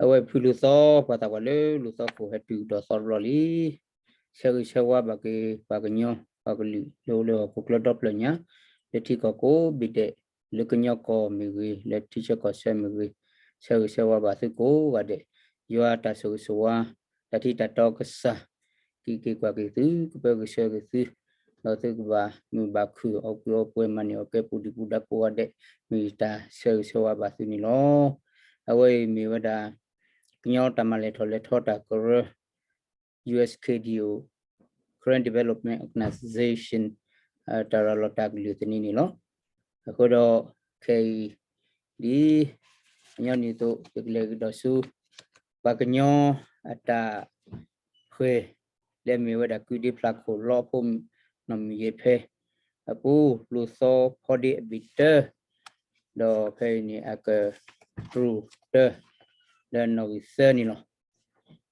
အဝဲဖုလူၤသီ ပှၤသးပှၢ်လၢလူၤသီခိၣ်ဟဲတုၤဒီးသီတဘျီလံ. ဆၢဂ့ၤဆၢဝါဘၣ်က့ၤ ပှၤကညီ ပှၤကလုာ်လၢအိၣ်လၢဟီၣ်ခိၣ်ချၢဒီဖျၢၣ်ညါ လၢထံကီၢ်ကိးဘ့ၣ်ဒဲး လၢကညီကီၢ်မ့ၢ်ဂ့ၤ လၢထံဆၢကီၢ်ဆၢမ့ၢ်ဂ့ၤ, ဆၢဂ့ၤဆၢဝါဘၣ်သုကိးဂၤဒဲး, ယွၤတၢ်ဆိၣ်ဂ့ၤဆိၣ်ဝါ တၢ်ထံၣ်တၢ်တီကစၢ် က့ၤက့ၤကွၢ်က့ၤသု ကပၢကဆှၢက့ၤသု ဒီးသုကဘၣ်မုာ်ဘၣ်ခုၣ် အီၣ်ကူအီပှဲၤ မၤန့ၢ်အီၣ်ကဲ ပူၤဒံးပူၤဒါကိးဂၤဒဲး မ့ၢ်ယတၢ်ဆၢဂ့ၤဆၢဝါဘၣ်သုန့ၣ်လီၤ. အဝဲအံၤမ့ၢ်ဝဲဒၣ် ကညီတၢ်မၤလဲၤထီၣ်လဲၤထီတၢ်ကရၢ ယူဢၣ်ၡ်ခ့ၣ်ဒီး Karen Development Organization တၢ်ရၤလီၤတၢ်ကလုၢ်သန့န့ၣ်လီၤ. အဃိဒီး ခဲအံၤ ဒ်အညီနုၢ်အသိး ယကလဲၤကဒီးဆူ ပှၤကညီအတၢ်ဃဲၤ လၢအမ့ၢ်ဝဲဒၣ်ကုဒ့ဖျါခိၣ်လီအဖိ နီၢ်မုၢ်ယဲၢ်ဖဲ အပူၤ လူၤသီဖီဒ့အဘ့ၣ်တၢ ဒီးဖဲအံၤန့ၣ် အကတြူၢ်တၢ လၢနီၣ်ဂံၢ်သၢန့ၣ်လီၤ.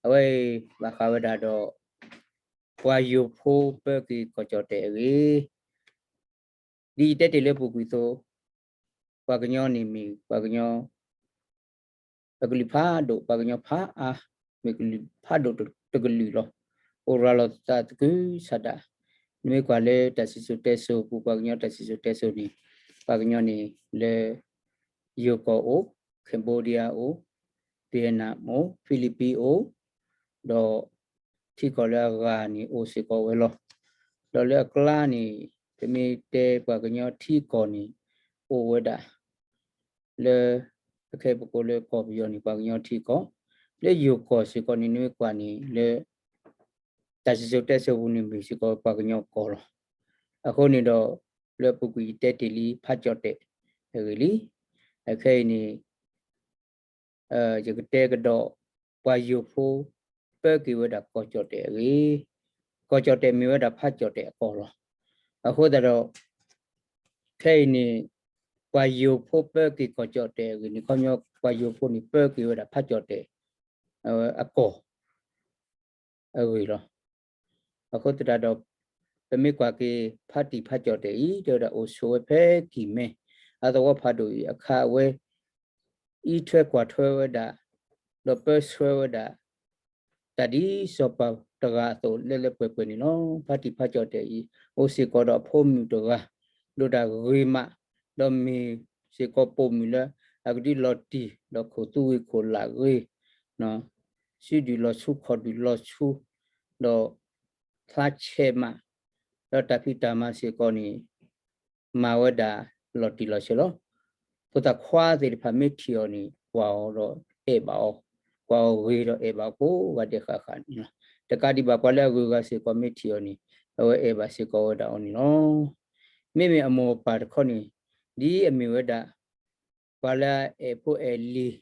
အဝဲအံၤ ဘၣ်ဃးဝဲဒၣ်ဒီး ပှၤယိၤဖိပၢက့ၤကီၢ်ကၠီၣ်တဲၣ်အဂ့ၢ် ဒ်ယတဲတ့ၢ်လၢပူၤကွံာ်အသိး, ပှၤကညီန့ၣ်မ့ၢ်ပှၤကညီ အကလုာ်ဖးဒိၣ် ပှၤကညီဖးအါ မ့ၢ်ကလုာ်ဖးဒိၣ်တကလုာ်လီၤ. အိၣ်ရၤလီၤသးသကုၤဆးဒး, နမ့ၢ်ကွၢ်လၢတၢ်စံၣ်စိၤတဲစိၤပူၤ ပှၤကညီတၢ်စံၣ်စိၤတဲစိၤန့ၣ် ပှၤကညီန့ၣ်လၢ ယိၤကီၢ်အိၣ်, Cambodiaအိၣ်, Vietnamအိၣ်, Philippinesအိၣ်, ဒီးထံကီၢ်လၢအဂၤန့ၣ်အိၣ်စ့ၢ်ကီးဝဲလီၤ. ဒီးလၢအကျါန့ၣ် ပမ့ၢ်တဲပှၤကညီထံကီၢ်န့ၣ် အိၣ်ဝဲဒၣ် လၢ အခဲအံၤပကိးလၢကီၢ်ပယီၤန့ၣ် ပှၤကညီထံကီၢ်, လၢယိၤကီၢ်စ့ၢ်ကီးန့ၣ် နမ့ၢ်ကွၢ်န့ၣ်လၢ တၢ်စံၣ်စိၤတဲစိၤပူၤန့ၣ် မ့ၢ်စ့ၢ်ကီးပှၤကညီကီၢ်လီၤ. အဃိန့ၣ်ဒီး လၢအပူၤကွံာ်ယတဲတ့ၢ်လံဖးကၠီၣ်တဲၣ်အဂ့ၢ်လံ. အခဲအံၤန့ၣ် ယကတဲကဒီး ပှၤယိၤဖိ ပၢက့ၤဝဲဒၣ်ကီၢ်ကၠီၣ်တဲၣ်အဂ့ၢ်, ကီၢ်ကၠီၣ်တဲၣ်မ့ၢ်ဝဲဒၣ်ဖးကၠီၣ်တဲၣ်အကီၢ်လီၤ. အဃိသတးဒီး ခဲအံၤန့ၣ် ပှၤယိၤဖိပၢက့ၤကီၢ်ကၠီၣ်တဲၣ်အဂ့ၢ်န့ၣ် ခီပညီ ပှၤယိၤဖိန့ၣ် ပၢက့ၤဝဲဒၣ်ဖးကၠီၣ်တဲၣ် အကီၢ် အဂ့ၢ်လီၤ. အဃိသတးဒီး ပမ့ၢ်ကွၢ်က့ၤ ဖါတံၢ်ဖးကၠီၣ်တဲၣ်အံၤ တဲဝဲဒၣ်အိၣ်ဆိးဝဲဖဲကံၢ်မဲ အသဝီဖးဒိၣ်အံၤအခါ အဝဲအံးထွဲကွၢ်ထွဲဝဲဒၣ် ဒီးပၢဆှၢဝဲဒၣ် တၢ်ဒ်စီၤပၤတဂၤအသိး လၢလၢပှဲၤပှဲၤန့ၣ်လီၤ. ဖါတံၢ်ဖးကၠီၣ်တဲၣ်အံၤ အိၣ်စ့ၢ်ကီးဒီးအဖိမုၣ်တဂၤ ဒိၣ်တၢ်ဂ့ၤမး ဒီးမ့ၢ်စ့ၢ်ကီးပိာ်မုၣ်လၢ အကဒုးလီၤတံၢ် ဒီးခိၣ်သူဂ့ၤခိၣ်လၢ်ဂ့ၤ စုဒုၣ်လီၤဆူ ခီၣ်ဒုၣ်လီၤဆူ ဒီးဖျါဆဲးမး ဒီးတၢ်ဖံးတၢ်မၤစ့ၢ်ကီးန့ၣ် မၤဝဲဒၣ်လီၤတံၢ်လီၤဆဲးလီၤ. ဖိသၣ်ခွါသ့ၣ်တဖၣ်မ့ၢ်ထံၣ်အီၤန့ၣ် ကွၢ်အီၤဒီးအဲၣ်ဘၣ်အီၤ, ကွၢ်အီၤဂ့ၤဒီးအဲၣ်ဘၣ်အီၤကိးဂၤဒဲးဃၣ်ဃၣ်န့ၣ်လီၤ. တကးဒံးဘၣ်ပှၤလၢအဂုၤအဂၤစ့ၢ်ကီးမ့ၢ်ထံၣ်အီၤန့ၣ် အဝဲအဲၣ်ဘၣ်စ့ၢ်ကီးဝဲဒၣ်အီၤန့ၣ်လီၤ. မ့မ့ၢ်အမိၢ်အပၢ်တခီန့ၣ် ဒ်အမ့ၢ်ဝဲဒၣ် ပှၤလၢအအဲၣ်ဖိအဲၣ်လံၤ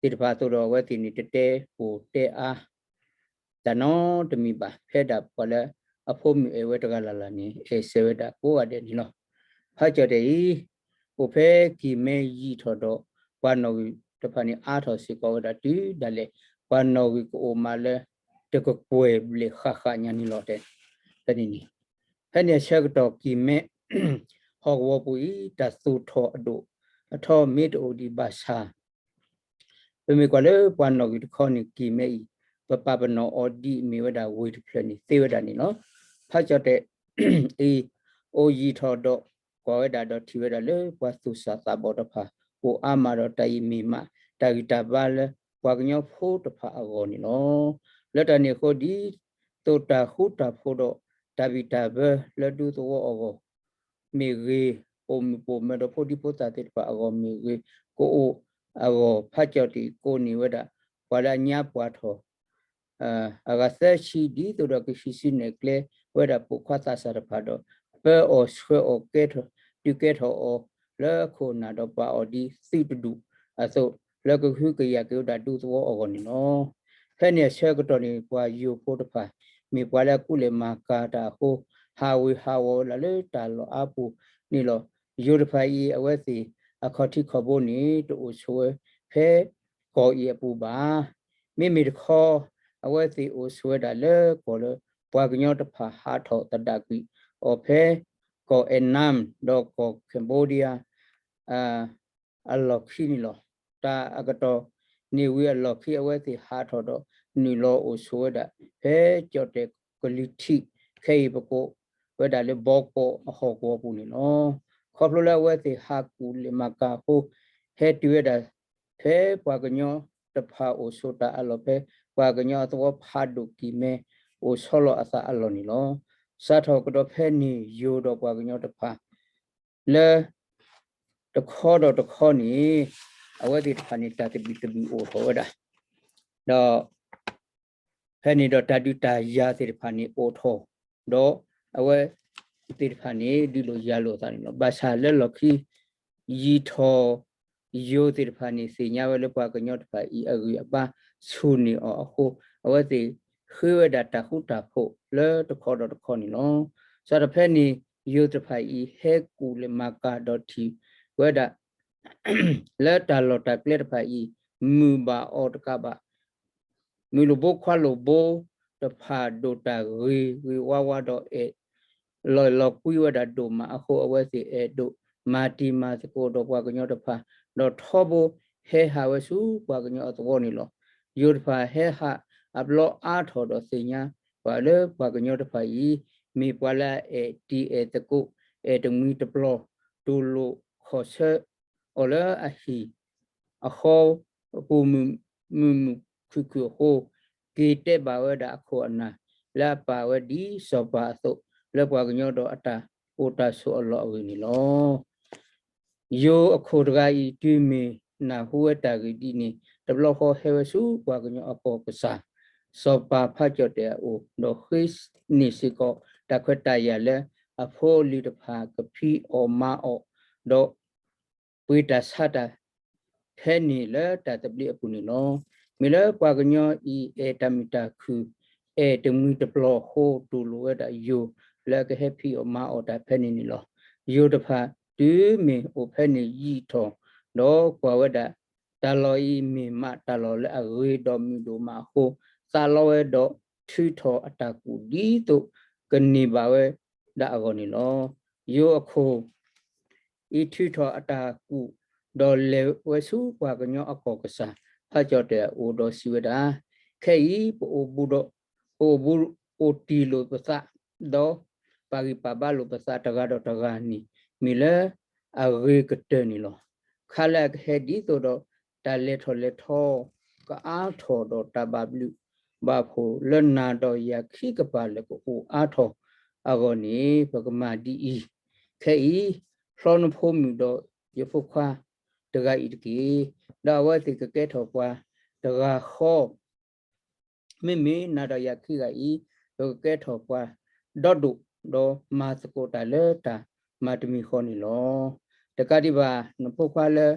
သ့ၣ်တဖၣ်အသိးဒီး အဝဲသ့ၣ်န့ၣ် တတဲပိာ်တဲအါ တၢ်နီတမံၤဘၣ်. ဖဲဒၣ်ပှၤလၢအဖိမုၣ်အဲၣ်ဝဲတဂၤလၢ်လၢ်န့ၣ် အဲၣ်စၢၤဝဲဒၣ်ကိးဂၤဒဲးန့ၣ်လီၤ. ဖးကၠီၣ်တဲၣ်အံၤ အိၣ်ဖဲကံၢ်မဲယံာ်ထီၣ်ဒီး ပှၤနီၣ်ဂံၢ်တဖၣ်န့ၣ် အါထီၣ်စ့ၢ်ကီးဝဲဒၣ်တုၤဒၣ်လဲာ် ပှၤနီၣ်ဂံၢ်ကအိၣ်မးလၢ တကကွဲၢ်ဘျဲၣ်ဃၣ်ဃၣ်ညါန့ၣ်လီၤ. ဖဲန့ၣ်န့ၣ် ဖဲန့ၣ်အဆၢကတီၢ်ကံၢ်မဲ ဟီၣ်ကဝီၤပူၤအံၤ တၢ်သူၣ်ထီၣ်အဒိၣ်အထီမ့ၢ်တအိၣ်ဒံးဘၣ်ဆၣ် ပမ့ၢ်ကွၢ်လၢပှၤနီၣ်ဂံၢ်တခီန့ၣ် ကံၢ်မဲအံၤ ပပာ်ပနီၣ်အီၤဒ်အမ့ၢ်ဝဲဒၣ်ဝ့ၢ်တဖျၢၣ်န့ၣ်သ့ဝဲဒၣ်န့ၣ်လီၤ. ဖးကၠီၣ်တဲၣ်အံၤ အိၣ်ယံာ်ထီၣ်ဒီး ကွၢ်ဝဲဒၣ်ဒီးထံၣ်ဝဲဒၣ်လၢပှၤသူၣ်စၢ်သးဘီၣ်တဖၣ် အိၣ်အါမးဒီးတၢ်အံၤမ့ၢ်မး တၢ်ဂံၢ်တၢ်ဘါလၢပှၤကညီဖိတဖၣ်အဂီၢ်န့ၣ်လီၤ. လၢတၢ်န့ၣ်အဃိ ဒ်သိးတၢ်ဃူတၢ်ဖိးဒီး တၢ်ဘံၣ်တၢ်ဘၢလၢဒူသဝီအဂီၢ် မ့ၢ်ဂ့ၤ, ပိာ်မုၣ်ပိာ်မၢၤဒီးဖိဒံဖိသၣ်သ့ၣ်တဖၣ်အဂီၢ်မ့ၢ်ဂ့ၤ, ကအိၣ်အဂီၢ် ဖးကၠီၣ်တဲၣ်ကိးန့ၢ်ဝဲဒၣ် ပှၤလၢအညါပှၢ်ထီၣ် အဂၤသၢဆံ ဒ်သိးဒီးကဟံးစုနဲၣ်ကျဲဝဲဒၣ်ပိာ်ခွါသးစၢ်တဖၣ်ဒီး ပၢအီၤဆှၢအီၤကဲထီၣ် ဒုးကဲထီၣ်အီၤလၢခိၣ်နၢ်ဒီးပာ်အီၤဒ်သုးတဒူၣ်အသိး လၢကဟုကယာ်က့ၤဝဲဒၣ်ဒူသဝီအဂီၢ်န့ၣ်လီၤ. ဖဲန့ၣ်အဆၢကတီၢ်န့ၣ် ပှၤယိၤဖိတဖၣ် မ့ၢ်ပှၤလၢအကူၣ်လဲၤမၤကၤတၢ်အဃိ ဟးဝ့ၤဟးဝီၤဝဲဒၣ်လၢတၢ်လီၢ်အါပူၤန့ၣ်လီၤ. ယိၤတဖၣ်အံၤ အဝဲသ့ၣ်အခီၣ်ထံးခီၣ်ဘိန့ၣ် တအိၣ်ဆိးဝဲဖဲကီၢ်အံၤအပူၤဘၣ်. မ့မ့ၢ်တခီ အဝဲသ့ၣ်အိၣ်ဆိးဝဲဒၣ်လၢကီၢ်လၢ ပှၤကညီတဖၣ်ဟးထီၣ်သဒၣ်ကွံာ်အီၤဖဲ ကီၢ်အဲၣ်နၢမ် ဒီးကီၢ် Cambodia အလီၢ်ခံန့ၣ်လီၤ. တၢ်အကတီၢ် န့ၢ်ဝံၤအလီၢ်ခံ အဝဲသ့ၣ်ဟးထီၣ်ဒီးနုာ်လီၤအိၣ်ဆိးဝဲဒၣ် ဖဲကၠီၣ်တဲၣ်ကလံၤထံး ခဲအံၤပကိးဝဲဒၣ်လၢဘီကီၢ်အဟီၣ်ကဝီၤပူၤန့ၣ်လီၤ. ခီဖျိလၢအဝဲသ့ၣ်ဟးကူၣ်လဲၤမၤကၤအဃိ ဟဲတုၤဝဲဒၣ် ဖဲပှၤကညီတဖၣ်အိၣ်ဆိးတၢ်အလီၢ် ဖဲပှၤကညီအသဝီဖးဒိၣ်ကံၢ်မဲ အိၣ်ဆီလီၤအသးအလီၢ်န့ၣ်လီၤ. စးထီၣ်ကဒီးဖဲန့ၣ် ယိၤဒီးပှၤကညီတဖၣ် လၢတခီဒီးတခီန့ၣ် အဝဲသ့ၣ်တဖၣ်န့ၣ် တၢ်သဘံၣ်သဘုၣ်အိၣ်ထီၣ်ဝဲဒၣ် ဒီး ဖဲန့ၣ်ဒီးတၢ်ဒုးတၢ်ယၤသ့ၣ်တဖၣ်န့ၣ်အိၣ်ထီၣ်, ဒီးအဝဲသ့ၣ်တဖၣ်န့ၣ် ဒုးလိာ်ယၤလိာ်အသးန့ၣ်လီၤ. ဘၣ်ဆၣ်လၢလီၢ်ခံ ယံာ်ထီၣ် ယိၤသ့ၣ်တဖၣ်န့ၣ် သ့ၣ်ညါဝဲလၢပှၤကညီတဖၣ်အံၤအဂံၢ်အဘါဆူၣ်န့ၢ်အီၤအဃိ အဝဲသ့ၣ်ဃ့ဝဲဒၣ်တၢ်ဃူတၢ်ဖိးလၢတခီဒီးတခီန့ၣ်လီၤ. စးထီၣ်ဖဲန့ၣ် ယိၤသ့ၣ်တဖၣ်အံၤ ဟဲကူၣ်လဲၤမၤကၤဒီးထံၣ်ဝဲဒၣ် လၢတၢ်လီၢ်တၢ်ကျဲတဖၣ်အံၤ မုာ်ဘၣ်အီၤတကးဘၣ် မုၢ်လိာ်ဘိခွါလိာ်ဘိတဖၣ်ဒိၣ်တၢ်ဂ့ၤဂ့ၤဝါဝါဒီးအဲၣ်လီၤလီၤကွံဝဲဒၣ်ဒိၣ်မးအဃိ အဝဲသ့ၣ်အဲၣ်ဒိးမၤတံၤမၤသကိးဒီးပှၤကညီတဖၣ် ဒီးထီဘိဟဲဟးဝဲဆူပှၤကညီအသဝီန့ၣ်လီၤ. ယိၤတဖၣ်ဟဲဟးအဘျီအါထီၣ်ဒီးသ့ၣ်ညါ ပှၤလၢပှၤကညီတဖၣ်အံၤ မ့ၢ်ပှၤလၢအအဲၣ်တံၤအဲၣ်သကိး အဲၣ်တမှံၤတပျီၤ တူၢ်လိာ်ခီၣ်ဆၢ အီၤလၢအဟံၣ် အဃီပူၤမုာ်မုာ်ခုၣ်ခုၣ်အဃိ က့ၤတဲဘၣ်ဝဲဒၣ်အခိၣ်အနၢ် လၢအပာ်ဝဲဒ်စီၤပၤအသိး လၢပှၤကညီဒီးအတၢ်အိၣ်တၢ်ဆိးအလီၢ်အဂ့ၢ်န့ၣ်လီၤ. ယိၤအခိၣ်တဂၤအံၤ တုၤမ့ၢ်နၢ်ဟူဝဲတၢ်ဂ့ၢ်ဒ်န့ၣ် တဘျီဃီဟဲဝဲဆူပှၤကညီအကီၢ်ကစၢ် စီၤပၤဖးကၠီၣ်တဲၣ်အအိၣ် ဒီးဃ့န့ၢ်စ့ၢ်ကီးတၢ်ခွဲးတၢ်ယာ်လၢအဖိအလံၤတဖၣ်ကဖံးအီၣ်မၤအီၣ် ဒီး ပှ့ၤတၢ်ဆါတၢ် ဖဲန့ၣ်လၢတၢ်သဘျ့အပူၤန့ၣ်လီၤ. မ့ၢ်လၢပှၤကညီအံၤအဲၣ်တၢ်မုာ်တၢ်ခုၣ် အဲၣ်တမှံၤတပျီၤအဃိ တူၢ်လိာ်ဝဲဒၣ်ယိၤ လၢအကဟဲဖံးအီၣ်မၤအီၣ်တၢ်ဖဲန့ၣ်န့ၣ်လီၤ. ယိၤတဖၣ်တုၤမ့ၢ်အိၣ်ဖဲန့ၣ်ယံာ်ထီၣ် ဒီးကွၢ်ဝဲဒၣ် တၢ်လီၢ်အံၤမ့ၢ်မးတၢ်လီၢ်လၢအဂ့ၤဒီးမုာ်ဒိၣ်မးအဃိ သးလီဝဲဒီးထုးထီၣ်အတၢ်ကူၣ်ဒ်သိးကန့ၢ်ဘၣ်ဝဲဒၣ်အဂီၢ်န့ၣ်လီၤ. ယိၤအခိၣ် အံၤထုးထီၣ်အတၢ်ကူၣ် ဒီးလဲၤဝဲဆူပှၤကညီအကီၢ်ကစၢ် ဖးကၠီၣ်တဲၣ်အအိၣ်ဒီးစံးဝဲဒၣ်, ခဲအံၤ ပအိၣ်ဘူးဒီး ပအိၣ်ဘူးအိၣ်တ့ၢ်လိာ်ပသး ဒီးပာ်ဂံၢ်ပာ်ဘါလိာ်ပသးတဂၤဒီးတဂၤန့ၣ် မ့ၢ်လၢအဂ့ၤကတၢၢ်န့ၣ်လီၤ. ခါလၢအကဟဲဒ်သိးဒီး တၢ်လဲၤထီၣ်လဲၤထီ ကအါထီၣ်ဒီးတၢ်ဘၣ်ဘျုးဘၣ်ဖှိၣ် လၢနၤဒီးယၤခံကပၤလၢကအိၣ်အါထီၣ်အဂီၢ်န့ၣ် ပကမၤဒ်အံၤ, ခဲအံၤ ဖျီနဖိမုၣ်ဒီးယဖိခွါတဂၤအံၤတက့ၢ်. ဒီးအဝဲသ့ၣ်ကကဲထီၣ်ပှၤတဂၤဃီ မ့မ့ၢ်နၤဒီးယၤခံဂၤအံၤ ပကကဲထီၣ်ပှၤဒီဒိၣ် ဒီးမၤသကိးတၢ်လၢတၢ်မၤတမံၤဃီန့ၣ်လီၤ. တကးဒံးဘၣ် နဖိခွါလၢ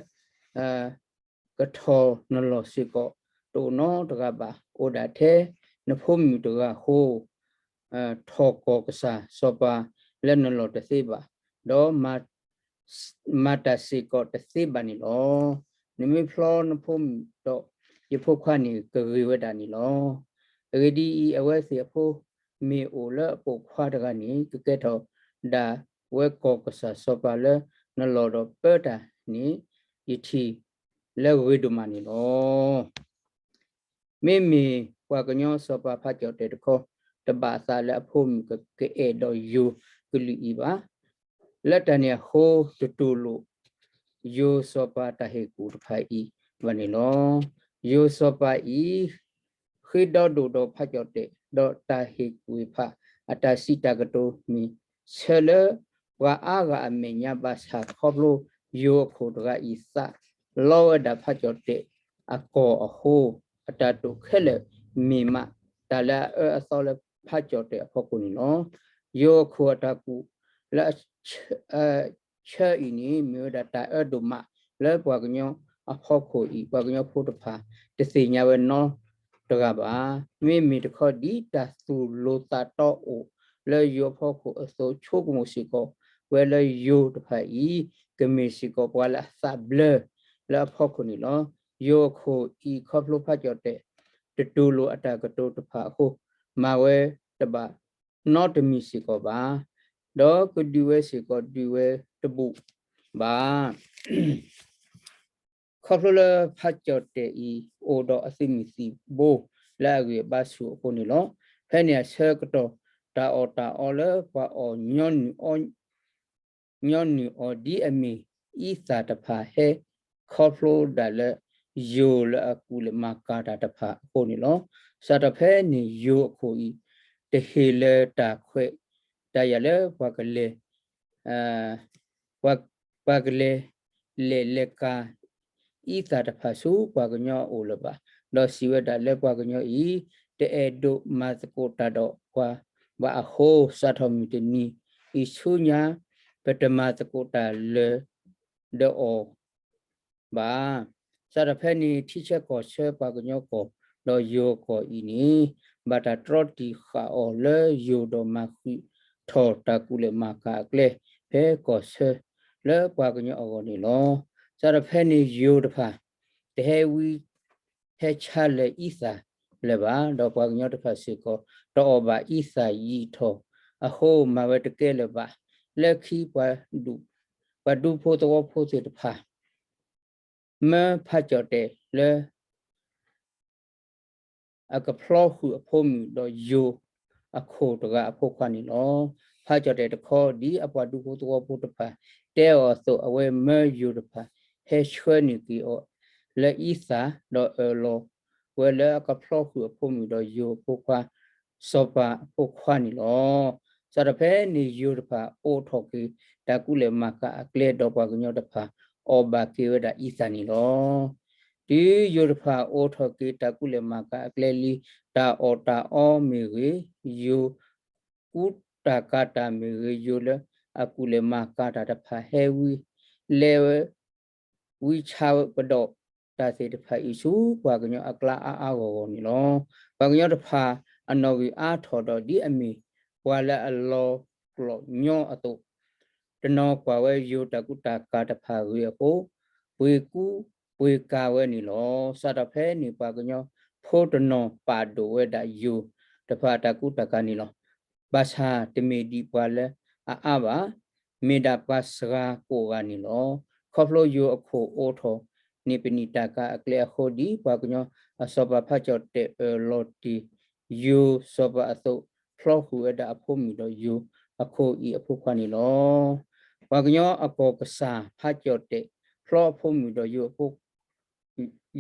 ကထီၣ်နလီၢ်စ့ၢ်ကီး တအိၣ်နီတဂၤဘၣ်, အိၣ်ဒၣ်ထဲနဖိမုၣ်တဂၤဃီ ထီၣ်ကီၢ်ကစၢ်စီၤပၤလၢနလီၢ်တသ့ဘၣ်, ဒီး မၤတၢ်စ့ၢ်ကီးတသ့ဘၣ်န့ၣ်လီၤ. နမ့ၢ်ဖျီနဖိမုၣ်ဒီးယဖိခွါန့ၣ် ကဂ့ၤဝဲဒၣ်န့ၣ်လီၤ. အဂ့ၢ်ဒ်အံၤ, အဝဲသ့ၣ်အဖိမ့ၢ်အိၣ်လၢအပိာ်ခွါတဂၤန့ၣ် ကကဲထီၣ်ဒၣ်ဝဲကီၢ်ကစၢ်စီၤပၤလၢနလီၢ်ဒီးပၢတၢ်န့ၣ် ယထံၣ်လၢဂ့ၤဒိၣ်မးန့ၣ်လီၤ. မ့မ့ၢ်ပှၤကညီစီၤပၤဖးကၠီၣ်တဲၣ်တခီ တဘၣ်သးလၢအဖိမုၣ်ကအဲၣ်ဒိးယိၤကလုာ်အံၤဘၣ်. လၢတၢ်န့ၣ်အဃိ တတူၢ်လိာ်ယိၤစီၤပၤတၢ်ဟ့ၣ်ကူၣ်တဖၣ်အံၤဘၣ်န့ၣ်လီၤ. ယိၤစီၤပၤအံၤ ဃ့ဒီဒိၣ်ဒီးဖးကၠီၣ်တဲၣ် ဒီးတၢ်ဟ့ၣ်ကွံာ်ဖးအတၢ်စံးတၢ်ကတိၤမ့ၢ် ဆၢလၢပှၤအါဂၤအမဲာ်ညါဘၣ်ဆၣ် ခီဖျိယိၤအခိၣ်တဂၤအံၤသးလီဝဲဒၣ်ဖးကၠီၣ်တဲၣ်အကီၢ်အဃိ အတၢ်တိာ်ခဲလၢာ်မ့ၢ်မး တၢ်လၢအအၢအသီလၢဖးကၠီၣ်တဲၣ်အဖီခိၣ်န့ၣ်လီၤ. ယိၤအခိၣ်အတၢ်ကူၣ်လၢ ဆၢအံၤန့ၣ် မ့ၢ်ဝဲဒၣ်တၢ်အၢဒိၣ်မးလၢပှၤကညီအဖီခိၣ်အံၤ ပှၤကညီဖိတဖၣ် တသ့ၣ်ညါဝဲနီတဂၤဘၣ်. မ့မ့ၢ်တခီ ဒ်တၢ်သူၣ်လိၤသးတီအိၣ်လၢယိၤအဖီခိၣ်အသိး ဆိကမိၣ်စ့ၢ်ကီးဝဲလၢယိၤတဖၣ်အံၤ ကမ့ၢ်စ့ၢ်ကီးပှၤလၢအသးဘျၢလၢအဖီခိၣ်န့ၣ်လီၤ. ယိၤအခိၣ်အံၤ ခီဖျိဖးကၠီၣ်တဲၣ် တတူၢ်လိာ်အတၢ်ကတိၤတဖၣ်အဃိ မၤဝဲတဘၣ်နီတမံၤစ့ၢ်ကီးဘၣ်. ဒီးကဒုးဝဲစ့ၢ်ကီးဒုးဝဲတဘူၣ်ဘၣ်. ခီဖျိလၢဖးကၠီၣ်တဲၣ်အံၤ အိၣ်ဒီးအသုးမုၢ်သံၣ်ဘိလၢအဂံၢ်အဘါဆူၣ်အဃိန့ၣ်လီၤ. ဖဲန့ၣ်အဆၢကတီၢ် တၢ်အီၣ်တၢ်အီလၢပှၤအီၣ်ညီနုၢ်အီ ညီနုၢ်အီၤဒ်အမ့ၢ်အံသၣ်တဖၣ်ဟဲခီဖျိဒၣ်လၢ ယိၤလၢအကူၣ်လဲၤမၤကၤတၢ်တဖၣ်အဃိန့ၣ်လီၤ. စးထီၣ်ဖဲန့ၣ်ယိၤအခိၣ်အံၤ တဟ့ၣ်လၢၤတၢ်ခွဲးတၢ်ယာ်လၢပှၤကလဲၤ ပှၤ ပှၤကလဲၤ လဲၤလဲၤကၤ အံသၣ်တဖၣ်ဆူပှၤကညီအအိၣ်လၢၤဘၣ်. ဒီးစံးဝဲဒၣ်လၢပှၤကညီအံၤ တအဲၣ်ဒိးမၤသကိးတၢ်ဒီးပှၤဘၣ်အဃိ စးထီၣ်မုၢ်တနံၤအံၤဆူညါ ပတမၤသကိးတၢ်လၢၤဒီးအီၤ ဘၣ်. စးထီၣ်ဖဲန့ၣ် ထံဆၢကီၢ်ဆၢပှၤကညီကီၢ် ဒီးယိၤကီၢ်အံၤန့ၣ် ဘၣ်တၢ်တြီတံာ်ဃာ်အီၤလၢယိၤဒီးမၤဃံးထီၣ်တၢ်ကူၣ်လဲၤမၤကၤအကျဲ ဖဲကီၢ်ဆၢလၢပှၤကညီအဂီၢ်န့ၣ်လီၤ. စးထီၣ်ဖဲန့ၣ်ယိၤတဖၣ် တဟဲဝံ ဟဲဆါလၢအံသၣ်လၢၤဘၣ်, ဒီးပှၤကညီတဖၣ်စ့ၢ်ကီး တအီၣ်ဘၣ်အံသၣ်ယံာ်ထီၣ်အဃိ မၤဝဲတကဲလၢၤဘၣ်. လၢခံ ပှၤဒူဖိသဝီဖိသ့ၣ်တဖၣ် မၢဖးကၠီၣ်တဲာ်လၢ အကဖျီဃုာ်အဖိမုၣ်ဒီးယိၤအခိၣ်တဂၤအဖိခွါန့ၣ်လီၤ. ဖးကၠီၣ်တဲာ်တခီ ဒ်အပှၤဒူဖိသဝီဖိတဖၣ် တဲအီၤအသိး အဝဲမၢယိၤတဖၣ် ဟဲဆှၢန့ၢ်က့ၤအီၤလၢအံသၣ် ဒီးအၢၣ်လီၤဝဲလၢအကဖျီဃုာ်အဖိမုၣ်ဒီးယိၤအဖိခွါ စီၤပၤအဖိခွါန့ၣ်လီၤ. စးထီၣ်ဖဲန့ၣ်ယိၤတဖၣ် အိးထီၣ်က့ၤ တၢ်ကူၣ်လဲၤမၤကၤအကျဲ ဒီးပှၤကညီတဖၣ် အီၣ်ဘၣ်က့ၤဝဲဒၣ်အံသၣ်န့ၣ်လီၤ. တုၤယိၤတဖၣ်အိးထီၣ်က့ၤတၢ်ကူၣ်လဲၤမၤကၤအကျဲလံ တၢ်အီၣ်တၢ်အီမ့ၢ်ဂ့ၤ, ယိၤကူတၢ်ကၤတၢ်မ့ၢ်ဂ့ၤ, ယိၤလၢအကူၣ်လဲၤမၤကၤတၢ်တဖၣ်ဟဲဝံ လဲၤဝဲ ဝံဆါကဒီးတၢ်သ့ၣ်တဖၣ်အံၤဆူ ပှၤကညီအကျါအါအါဂီၢ်ဂီၢ်န့ၣ်လီၤ. ပှၤကညီတဖၣ်အနီၣ်ဂံၢ်အါထီၣ်ဒီး ဒ်အမ့ၢ်ပှၤလၢအလီၤကျိာ်ညီအသိး တနီၤကွၢ်ဝဲယိၤတၢ်ကူတၢ်ကၤတဖၣ်အဂ့ၢ်အဃိ ပှ့ၤကူပှ့ၤကၤဝဲန့ၣ်လီၤ. စးထီၣ်ဖဲန့ၣ် ပှၤကညီဖိတနီၤပာ်ဒိၣ်ဝဲဒၣ်ယိၤတဖၣ်တၢ်ကူတၢ်ကၤန့ၣ်လီၤ. ဘၣ်ဆၣ်တမ့ၢ်ဒံးပှၤလၢအအါဘၣ်, မ့ၢ်ဒၣ်ပှၤစှၤကိးဂၤန့ၣ်လီၤ. ခီဖျိယိၤအခိၣ်အိးထီၣ်န့ၢ်ပနံာ်တၢ်ကၤအကျဲအဃိ ဒ်ပှၤကညီအစီၤပၤဖးကၠီၣ်တဲာ်အၢၣ်လီၤတ့ၢ် ယိၤစီၤပၤအသိး ဖျီဃုာ်ဝဲဒၣ်အဖိမုၣ်ဒီးယိၤအခိၣ်အံၤအဖိခွါန့ၣ်လီၤ. ပှၤကညီအကီၢ်ကစၢ်ဖးကၠီၣ်တဲာ် ဖျီအဖိမုၣ်ဒီး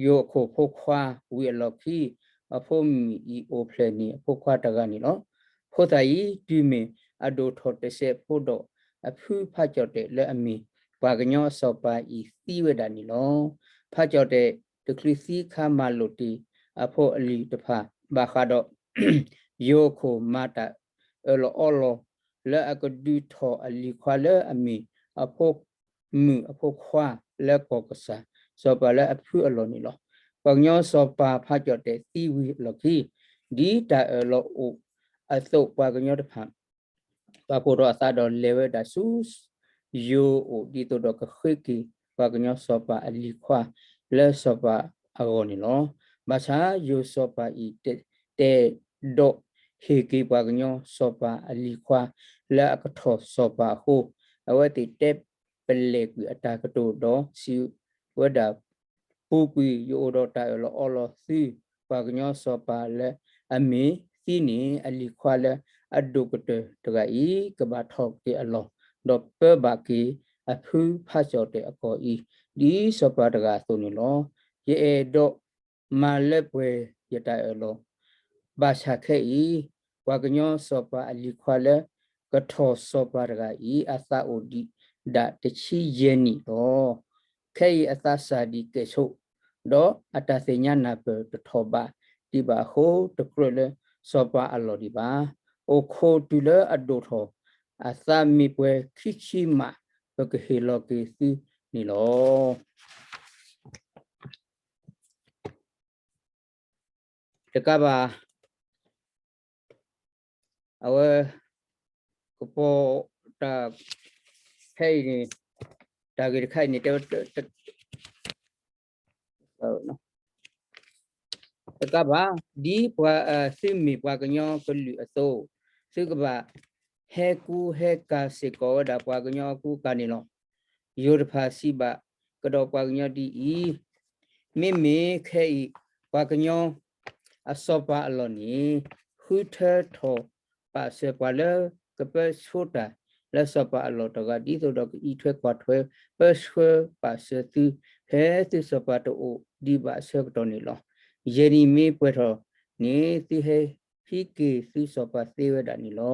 ယိၤအခိၣ်ဖိခွါဝံၤအလီၢ်ခံ အဖိမုၣ်အံၤအိၣ်ဖျဲၣ်န့ၢ်အဖိခွါတဂၤန့ၣ်လီၤ. ဖိသၣ်အံၤ တုၤမ့ၢ်အဒိၣ်ထီၣ်တစဲးဖိဒီး အဖုဖးကၠီၣ်တဲာ်လၢအမ့ၢ်ပှၤကညီအစီၤပၤအံၤသံဝဲဒၣ်န့ၣ်လီၤ. ဖးကၠီၣ်တဲာ်တချုးသံခါ မၤလိာ်တ့ၢ်အဖိအလံၤတဖၣ်ဘၣ်ဃးဒီး ယိၤအခိၣ်မၤတၢ်အၢၣ်လီၤအီလီၤ လၢအကဒုးထီၣ်အလံၤခွါလၢအမ့ၢ်အဖိမုၣ်အဖိခွါလၢကီၢ်ကစၢ် စီၤပၤလၢအဖုအလီၢ်န့ၣ်လီၤ. ပှၤကညီစီၤပၤဖးကၠီၣ်တဲာ်သံဝံၤအလီၢ်ခံ ဒ်တၢ်အၢၣ်လီၤအိၣ်အသိး ပှၤကညီတဖၣ် ပာ်ဖှိၣ်ထီၣ်အသးဒီးလဲၤဝဲဒၣ်ဆူ ယိၤအအိၣ် ဒ်သိးဒီးကဃ့က့ၤပှၤကညီစီၤပၤအလံၤခွါလၢစီၤပၤအဂီၢ်န့ၣ်လီၤ. ဘၣ်ဆၣ်ယိၤစီၤပၤအံၤ တအဲၣ်ဒိးဟ့ၣ်က့ၤပှၤကညီစီၤပၤအလံၤခွါလၢအကထီၣ်စီၤပၤအဃိ အဝဲသ့ၣ်တဲပလဲၣ်ကွံာ်အတၢ်ကတိၤဒီးစံးဝဲဒၣ် ပူၤကွံာ်ယအိၣ်ဒီးတၢ်အၢၣ်လီၤအီလီၤသု ပှၤကညီစီၤပၤလၢအမ့ၢ်သံန့ၣ် အလံၤခွါလၢအဒိၣ်ကတၢၢ်တဂၤအံၤ ကဘၣ်ထီၣ်က့ၤအလီၢ် ဒီးပၢဘၣ်က့ၤအဖုဖးကၠီၣ်တဲာ်အကီၢ်အံၤ ဒ်စီၤပၤတဂၤအသိးန့ၣ်လီၤ. ယအဲၣ်ဒိးမၤလၢပှဲၤယတၢ်အၢၣ်လီၤ ဘၣ်ဆၣ်ခဲအံၤ ပှၤကညီစီၤပၤအလံၤခွါလၢကထီၣ်စီၤပၤတဂၤအံၤ အသးအိၣ်ဒံးဒၣ်တဆံယဲၢ်နံၣ်လီၤ. ခဲအံၤအသးစၢ်ဒံးကဲၣ်ဆိး ဒီးအတၢ်သ့ၣ်ညါနၢ်ပၢၢ်တထီၣ်ဘးဒံးဘၣ်အဃိ တကြၢးလၢစီၤပၤအလီၢ်ဒံးဘၣ်. အိၣ်ခိးတုၤလၢအဒိၣ်ထီၣ် အသးမ့ၢ်ပှဲၤခံဆံမး ပကဟ့ၣ်လီၤက့ၤသုန့ၣ်လီၤ. တကးဘၣ် အဝဲ ကပီၤတၢ် ဖဲအံၤန့ၣ် တၢ်ဂ့ၢ်တခါအံၤန့ၣ် တဲဝဲ တကးဘၣ် ဒ်ပှၤ သုမ့ၢ်ပှၤကညီကလုာ်အသိး သုကဘၣ်ဟဲကူဟဲကၤစ့ၢ်ကီးဝဲဒၣ်ပှၤကညီအကူအကၤန့ၣ်လီၤ. ယိၤတဖၣ်စံးဘၣ်ကဒီးပှၤကညီဒ်အံၤ, မ့မ့ၢ်ခဲအံၤ ပှၤကညီအစီၤပၤအလီၢ်န့ၣ် ဃုထၢထီၣ်ပာ်စၢၤပှၤလၢကပၢဆှၢတၢ်လၢစီၤပၤအလီၢ်တဂၤ ဒ်သိးဒီးကအံးထွဲကွၢ်ထွဲပၢဆှၢပာ်စၢၤသု ဖဲသုစီၤပၤတအိၣ်ဒံးဘၣ်အဆၢကတီၢ်န့ၣ်လီၤ. ယဲၢ်နံၣ်မ့ၢ်ပှဲၤထီၣ်န့ၣ် သုဟဲဟံးက့ၤသုစီၤပၤသ့ဝဲဒၣ်န့ၣ်လီၤ.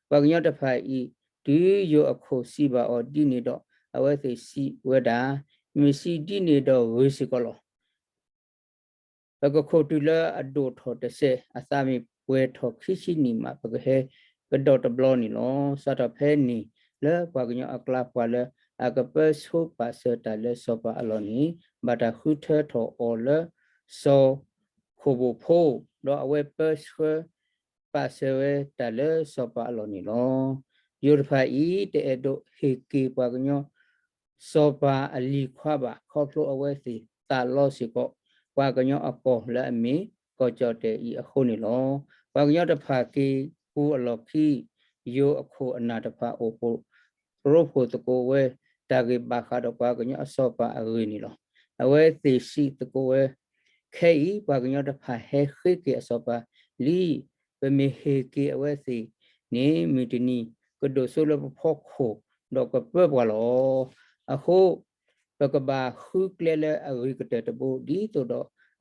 ပှၤကညီတဖၣ်အံၤ တုၤယိၤအခိၣ်စံးဘၣ်အီၤဒ်န့ၣ်ဒီး အဝဲသ့ၣ်စံးဝဲဒၣ်, မ့ၢ်စံးဒ်န့ၣ်ဒီးဂ့ၤစ့ၢ်ကီးလီၤ. ပကခိၣ်တုၤလၢအဒိၣ်ထီၣ်တစဲး အသးမ့ၢ်ပှဲၤထီၣ်ခံဆံနံၣ်မး ပကဟဲကဒီးတဘျီန့ၣ်လီၤ. စးထီၣ်ဖဲန့ၣ်လၢပှၤကညီအကျါ ပှၤလၢအကပၢဆှၢပာ်စၢၤတၢ်လၢစီၤပၤအလီၢ်န့ၣ် ဘၣ်တၢ်ဃုထၢထီၣ်အီၤလၢစီၤခိၣ်ဘိၣ်ဖိ ဒီးအဝဲပၢဆှၢ ပာ်စၢၤဝဲတၢ်လၢစီၤပၤအလီၢ်န့ၣ်လီၤ. ယိၤတဖၣ်အံၤ တအဲၣ်ဒိးဟ့ၣ်က့ၤပှၤကညီ စီၤပၤအလံၤခွါဘၣ် ခီဖျိအဝဲသ့ၣ်သးလီစ့ၢ်ကီး ပှၤကညီအကီၢ်လၢအမ့ၢ်ကီၢ်ကၠီၣ်တဲၣ်အံၤအဃိန့ၣ်လီၤ. ပှၤကညီတဖၣ်က့ၤပူၤအလီၢ်ခံ ယိၤအခိၣ်အနၢ်တဖၣ်အိၣ်ဖှိၣ် ရိဖှိၣ်သကိးဝဲ တၢ်ဂ့ၢ်ဘၣ်ဃးဒီးပှၤကညီအစီၤပၤအဂ့ၢ်န့ၣ်လီၤ. အဝဲသ့ၣ်စံးသကိးဝဲ, ခဲအံၤပှၤကညီတဖၣ်ဟဲဃ့က့ၤအစီၤပၤလံ, ပမ့ၢ်ဟ့ၣ်က့ၤအဝဲသ့ၣ်န့ၣ် မုၢ်တနံၤကဒိၣ်စိလၢပဖီခိၣ် ဒီးကပၢပှၤလီၤ. အဃိ ပကဘၣ်ဃုကျဲလၢအဂ့ၤကတၢၢ်တဘိ ဒ်သိးဒီး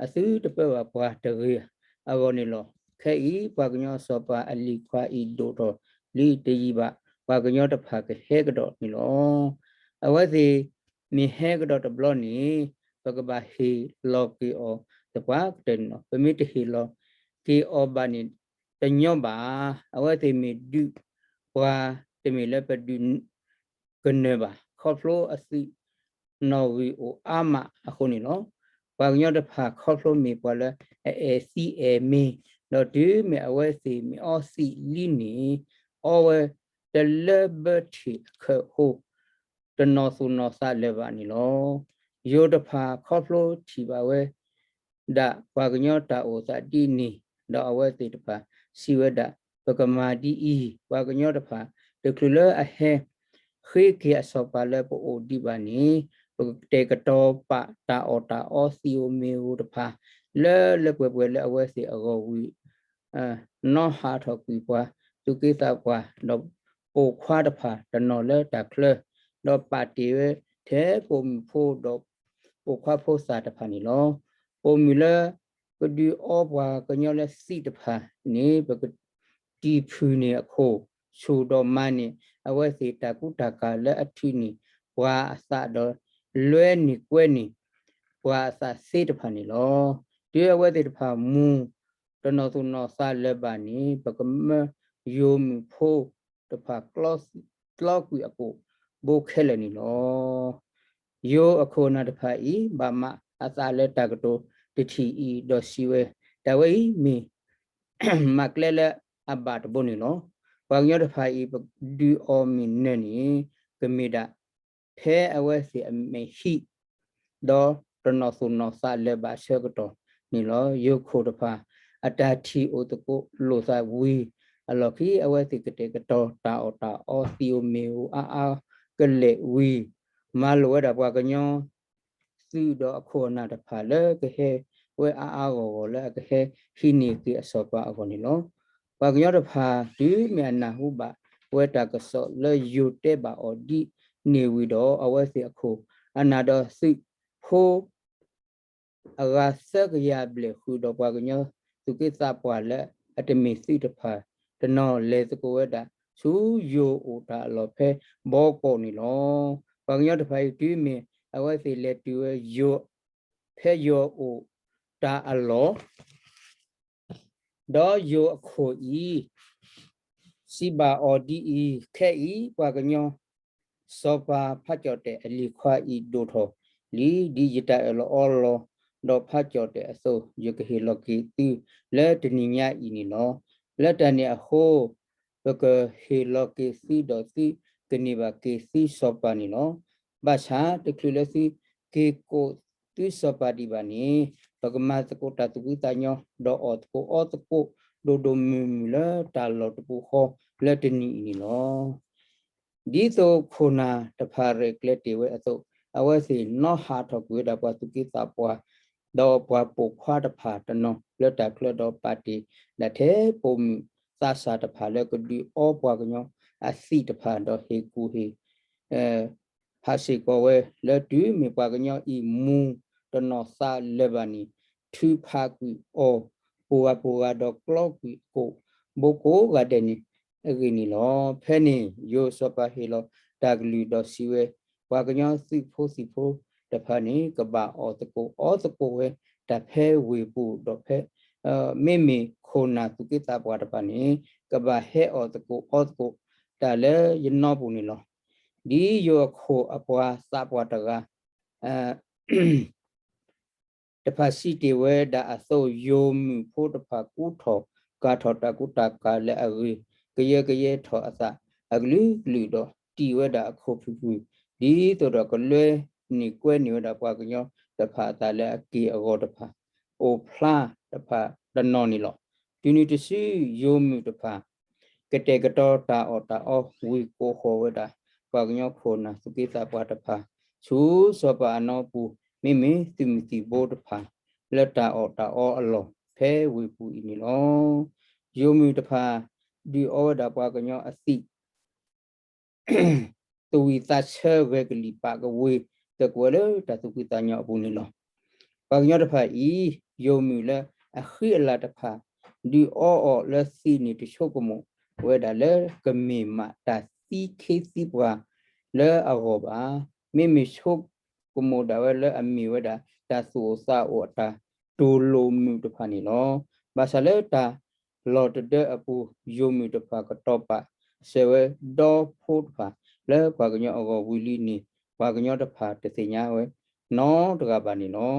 အသုတပၢဘၣ်ပှၤတဂ့ၤအဂီၢ်န့ၣ်လီၤ. ခဲအံၤပှၤကညီအစီၤပၤအလံၤခွါအံၤဒိၣ်ထီၣ်လံတယံာ်ဘၣ်, ပှၤကညီတဖၣ်ကဟဲကဒီးန့ၣ်လီၤ. အဝဲသ့ၣ်မ့ၢ်ဟဲကဒီးတဘျီန့ၣ် ပကဘၣ်ဟ့ၣ်လီၤက့ၤအီၤသပှၢ်ကတၢၢ်န့ၣ်လီၤ. ပမ့ၢ်တဟ့ၣ်လီၤက့ၤအီၤဘၣ်န့ၣ် တညီဘၣ်. အဝဲသ့ၣ်မ့ၢ်ဒုးပှၤ တမ့ၢ်လၢပဒုးကနၢၤဘၣ်, ခီဖျိအသုးနီၣ်ဂံၢ်အိၣ်အါမးအဃိန့ၣ်လီၤ. ပှၤကညီတဖၣ်ခီဖျိမ့ၢ်ပှၤလၢအအဲၣ်သံအဲၣ်မ့ၤ, ဒီးတုၤမ့ၢ်အဝဲသ့ၣ်မ့ၢ်အီသံးလံန့ၣ် အီဝဲတလၢဘၢထံးအခၢးအဃိ တနီၢ်သူၣ်နီၢ်သးလၢၤဘၣ်န့ၣ်လီၤ. ယိၤတဖၣ်ခီဖျိထံၣ်ဘၣ်ဝဲဒၣ်ပှၤကညီတၢ်အိၣ်သးဒ်န့ၣ်, ဒီးအဝဲသ့ၣ်တဖၣ်စံးဝဲဒၣ်, ပကမၤဒ်အံၤ, ပှၤကညီတဖၣ် တချုးလၢအဟဲဃ့က့ၤအစီၤပၤလၢပအိၣ်ဒံးဘၣ်န့ၣ် ပကတဲာ်ကတီၤပာ်တၢ်အီၣ်တၢ်အီသံးဧိၤမ့ၤဧိၤတဖၣ် လၢလၢပှဲၤပှဲၤလၢအဝဲသ့ၣ်အဂီၢ်ဝံၤ နီၣ်ဟးထီၣ်ကွံာ်ပှၤသူၣ်က့သးပှၢ် ဒီးပိာ်ခွါတဖၣ်တနီၤလၢတၢ်ချၢ, ဒီးပာ်တ့ၢ်ဝဲထဲပိာ်မုၣ်ဖိဒီးပိာ်ခွါဖိသၣ်တဖၣ်န့ၣ်လီၤ. ပိာ်မုၣ်လၢကဒုးအီပှၤကညီလၢသံးတဖၣ်န့ၣ် ပကတံၢ်ဖုၣ်န့ၢ်အခိၣ် ဆူၣ်ဒီးမၤန့ၢ်အဝဲသ့ၣ်တၢ်ကူတၢ်ကၤလၢအထုးန့ၢ်ပှၤအသးဒီး လွဲန့ၢ်ကွဲန့ၢ်ပှၤအသးသ့တဖၣ်န့ၣ်လီၤ. တုၤအဝဲသ့ၣ်တဖၣ်မူ တနီၢ်သူၣ်နီၢ်သးလၢၤဘၣ်န့ၣ် ပကမၢယိၤမုၣ်ဖိတဖၣ် ကျီကွံာ်အကိာ်ဘိခဲလၢာ်န့ၣ်လီၤ. ယိၤအခိၣ်အနၢ်တဖၣ်အံၤ ဘၣ်မၤအသးလၢတၢ်ကတိၤတထံၣ်အံၤ ဒီးစံးဝဲ, တၢ်ဝဲအံၤမ့ၢ် မၤကျဲလၢအဘၣ်တဘိန့ၣ်လီၤ. ပှၤကညီတဖၣ်အံၤ ပဒုးအီၤမ့ၢ်နၢၤန့ၣ် ကမ့ၢ်ဒၣ် ဖဲအဝဲသ့ၣ်အမဲာ်ဟံး ဒီးတနီၢ်သူၣ်နီၢ်သးလၢၤဘၣ်အဆၢကတီၢ်န့ၣ်လီၤ. ယိၤခိၣ်တဖၣ် အတၢ်ထံၣ်အိၣ်သကိးလိာ်သးဝံၤအလီၢ်ခံ အဝဲသ့ၣ်ကတဲာ်ကတီၤတၢ်အီၣ်တၢ်အီသံးဧိၤမ့ၤဧိၤအါအါကလဲာ်ဝံၤ မၤလိာ်ဝဲဒၣ်ပှၤကညီ သုးဒီးအခိၣ်အနၢ်တဖၣ်လၢကဟဲဝဲအါအါဂီၢ်ဂီၢ်လၢအကဟဲဟံးန့ၢ်က့ၤအစီၤပၤအဂီၢ်န့ၣ်လီၤ. ပှၤကညီတဖၣ် တုၤမ့ၢ်အနၢ်ဟူဘၣ်ဝဲတၢ်ကစီၣ်လၢယိၤတဲဘၣ်အီၤဒ်န့ၣ်ဝံၤဒီး အဝဲသ့ၣ်အခိၣ်အနၢ်ဒီးသုးဖိ အဂၤသၢကယၤဘျဲၣ်ဃုာ်ဒီးပှၤကညီသူၣ်က့သးပှၢ်လၢအတမ့ၢ်သုးတဖၣ် တနီၤလဲၤသကိးဝဲဒၣ်ဆူယိၤအိၣ်တၢ်အလီၢ်ဖဲဘီကီးန့ၣ်လီၤ. ပှၤကညီတဖၣ်အံၤတုၤမ့ၢ်အဝဲသ့ၣ်လဲၤတုၤဝဲယိၤ ဖဲယိၤအိၣ်တၢ်အလီၢ် ဒီးယိၤအခိၣ်အံၤ စံးဘၣ်အီၤဒ်အံၤ, ခဲအံၤပှၤကညီ စီၤပၤဖးကၠီၣ်တဲၣ်အလံၤခွါအံၤဒိၣ်ထီၣ်လံ, ဒ်ယတၢ်အၢၣ်လီၤအီလီၤ ဒီးဖးကၠီၣ်တဲၣ်အသိး ယကဟ့ၣ်လီၤက့ၤသုလၢတနံၤညါအံၤန့ၣ်လီၤ. လၢတၢ်န့ၣ်အဃိ ပကဟ့ၣ်လီၤက့ၤသုဒီးသုကန့ၢ်ဘၣ်က့ၤသုစီၤပၤန့ၣ်လီၤ. ဘၣ်ဆၣ်တချုးလၢသုက့ၤကိးသုစီၤပၤဒံးဘၣ်န့ၣ် ပကမၤသကိးတၢ်သူၣ်ဖှံသးညီ ဒီးအီၣ်သကိးအီသကိး ဒိၣ်ဒိၣ်မုၢ်မုၢ်လၢတၢ်လီၢ်တပူၤဃီလၢတနံၤအံၤန့ၣ်လီၤ. ဒ်သိးခိၣ်နၢ်တဖၣ်ရဲၣ်ကျဲၤတ့ၢ်ဝဲအသိး အဝဲသ့ၣ်နီၣ်ဟးထီၣ်ကွံာ်ဝဲဒၣ်ပှၤသူၣ်က့သးပှၢ် ဒီးပှၤပိာ်ခွါတဖၣ်တနီၤလၢတၢ်ချၢဒီးပာ်တ့ၢ်ဒၣ်ထဲပိာ်မုၣ်သးစၢ်တဖၣ်လၢကဒုးအီပှၤကညီအသံးတဖၣ်ဒီးဟ့ၣ်ကူၣ်ဟ့ၣ် ဟးစ့ၢ်ကီးဝဲလၢတုၤမ့ၢ်ပှၤကညီအံၤမူၤတနီၤသးလၢၤဘၣ်န့ၣ် ထုးဖးကွံာ်အီၤ ပူၤဂၤပူၤဂၤဒီးကျီကွံာ်ကိာ်ဘိကိးဂၤဒဲးန့ၣ်အဂ့ၢ်န့ၣ်လီၤ. ဖဲန့ၣ် ယိၤစီၤပၤဟ့ၣ်လီၤတၢ်ကလုၢ်ဒီးစံးဝဲ, ပှၤကညီသုးဖိသံၣ်ဖိတဖၣ်န့ၣ် ကဘၣ်အီၣ်သကိးအီသကိးဝဲတၢ်ဖဲဝ့ၢ်ပူၤဒီးဖဲ မ့မ့ၢ်ခိၣ်နၢ်သူၣ်က့သးပှၢ်တဖၣ်န့ၣ် ကဘၣ်ဟဲအီၣ်သကိးအီသကိးတၢ်လၢယနီပူၤန့ၣ်လီၤ. ဒ်ယိၤအခိၣ်အပှၤသးပှၢ်တဂၤ တဖၣ်စံးတ့ၢ်ဝဲဒၣ်အသိး, ယိၤမုၣ်ဖိတဖၣ်ကူထီၣ်ကၤထီၣ်တၢ်ကူတၢ်ကၤလၢအဂ့ၤ, ကယၢကယဲထီၣ်အသးအကလုာ်ကလုာ်ဒီး တံၢ်ဝဲဒၣ်အခိၣ်ဖုၣ်ဖုၣ်, ဒ်သိးဒီးကလွဲန့ၢ်ကွဲန့ၢ်ဝဲဒၣ်ပှၤကညီတဖၣ်အသးလၢအက့ၢ်အဂီၤတဖၣ် အိၣ်ဖျါတဖၣ်တနီၤန့ၣ်လီၤ. တုၤနုၤတစု ယိၤမုၣ်တဖၣ် ကတဲာ်ကတီၤတၢ်အီၣ်တၢ်အီ ဝံၤကိးဃီၤဝဲဒၣ် ပှၤကညီခိၣ်နၢ်သူၣ်က့သးပှၢ်တဖၣ် ဆူစီၤပၤအနီပူၤ, မ့မ့ၢ်သုးမုၢ်သံၣ်ဘိတဖၣ် လၢတၢ်အီၣ်တၢ်အီအလီၢ် ဖဲဝ့ၢ်ပူၤအံၤန့ၣ်လီၤ. ယိၤမုၣ်တဖၣ် ဒုးအီဝဲဒၣ်ပှၤကညီအသံး သဝံၣ်သးဆၢဂဲၤကလံၣ်ပာ်ကဝ့ၤ သကွဲးလၢတၢ်သူၣ်ဖှံသးညီအပူၤန့ၣ်လီၤ. ပှၤကညီတဖၣ်အံၤ ယိၤမုၣ်လၢအဃံအလၤတဖၣ် ဒုးအီအီၤလၢသံးန့ၣ် တဆိကမိၣ်ဝဲဒၣ်လၢကမ့ၢ်မးတၢ်သံခ့သံပှၤ လၢအဂီၢ်ဘၣ်. မ့မ့ၢ်ဆိကမိၣ်ဒၣ်ဝဲလၢအမ့ၢ်ဝဲဒၣ် တၢ်သူၣ်အိၣ်သးအိၣ်အတၢ်တူၢ်လိာ်မုာ်တဖၣ်န့ၣ်လီၤ. ဘၣ်ဆၣ်လၢတၢ်လီၢ်တဒၢအပူၤ ယိၤမုၣ်တဖၣ်ကတီၤပာ်စၢၤဝဲဒီဖိတဖၣ် လၢပှၤကညီအဂီၢ်ဝံၤလံန့ၣ် ပှၤကညီတဖၣ်တသ့ၣ်ညါဝဲနီတဂၤဘၣ်န့ၣ်လီၤ.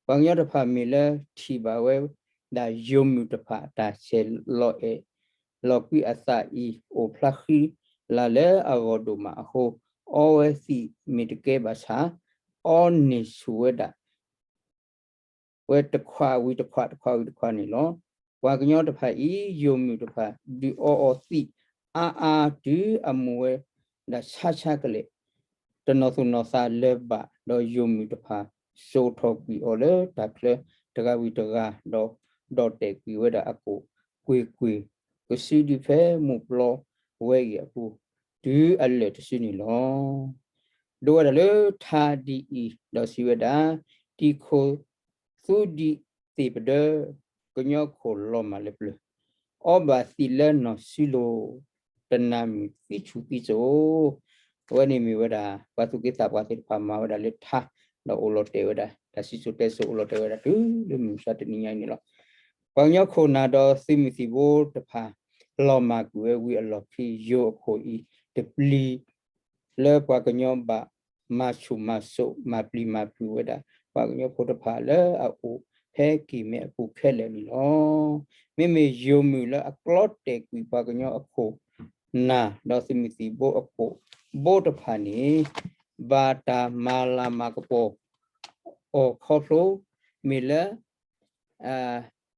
ပှၤကညီတဖၣ်မ့ၢ်လၢထံၣ်ဘၣ်ဝဲဒၣ်ယိၤမုၣ်တဖၣ်အတၢ်ဆဲးလီၤအဲၣ် လီၤကွံာ်အသးအံၤ အိၣ်ဖျါဃံလၤလၢအဂီၢ်ဒိၣ်မးအဃိ အီဝဲသံးမ့ၢ်တကဲဘၣ်ဆၣ် အီန့ၢ်ဆူၣ်ဝဲဒၣ် ဝဲတခွးဝံၤတခွး တခွးဝံၤတခွးန့ၣ်လီၤ. ပှၤကညီတဖၣ်အံၤ ယိၤမုၣ်တဖၣ် ဒုးအီအီၤသံးအါအါတုၤအမိၢ်ဝဲဒၣ်ဆါဆါကလဲာ် တနီၢ်သူၣ်နီၢ်သးလၢၤဘၣ် ဒီးယိၤမုၣ်တဖၣ် စိာ်ထီၣ်ကွံာ်အီၤလၢတၢ်ချၢတဂၤဝံၤတဂၤ ဒီးဒီၣ်တဲာ်ကွံာ်ဝဲဒၣ်အကိာ်ကွ့ၢ်ကွ့ၢ် ကစုဒုဖဲမုၢ်ပျီဝဲအံၤအပူၤ တုၤအလၢာ်တစုန့ၣ်လီၤ. ဒိဝဲဒၣ်လၢထါဒ်အံၤ ဒီးစံးဝဲဒၣ်, တံၤခိၣ်သူဒံးသ့ၣ်ပဒၢ ကညီခိၣ်လီၤမၢ်လၢပျၢၤ, အီဘၣ်သံးလၢနီၢ်စုလိၤ, တနၢ်မုၢ်သံဆူၣ်သံစိၤ. အဝဲန့ၣ်မ့ၢ်ဝဲဒၣ် ပှၤသူၣ်က့သးပှၢ်သ့ၣ်တဖၣ်မၤဝဲဒၣ်လၢထါ ဒီးအိၣ်လီၤတဲာ်ဝဲဒၣ် တၢ်စံၣ်စိၤတဲစိၤအိၣ်လီၤတဲာ်ဝဲဒၣ်တုၤလၢမုၢ်မဆါတနံၤညါအံၤန့ၣ်လီၤ. ပှၤကညီခိၣ်နၢ်ဒီးသုးမုၢ်သံၣ်ဘိတဖၣ် လီၤမၢ်ကွံာ်ဝဲဝံၤအလီၢ်ခံ ယိၤအခိၣ်အံၤ တပျံၤ လၢပှၤကညီဘၣ်မၤဆူၣ်မၤစိး မၤပျံၤမၤဖုးဝဲဒၣ် ပှၤကညီဖိတဖၣ်လၢအအိၣ်ဖဲကံၢ်မဲအပူၤခဲလၢာ်န့ၣ်လီၤ. မ့မ့ၢ်ယိၤမုၣ်လၢအကျီတဲာ်ကွံာ်ပှၤကညီအခိၣ်နၢ် ဒီးသုးမုၢ်သံၣ်ဘိအခိၣ်ဘိတဖၣ်န့ၣ် ဘၣ်တၢ်မၤလၤမၤကပီၤအီၤခီဖျိ မ့ၢ်လၢ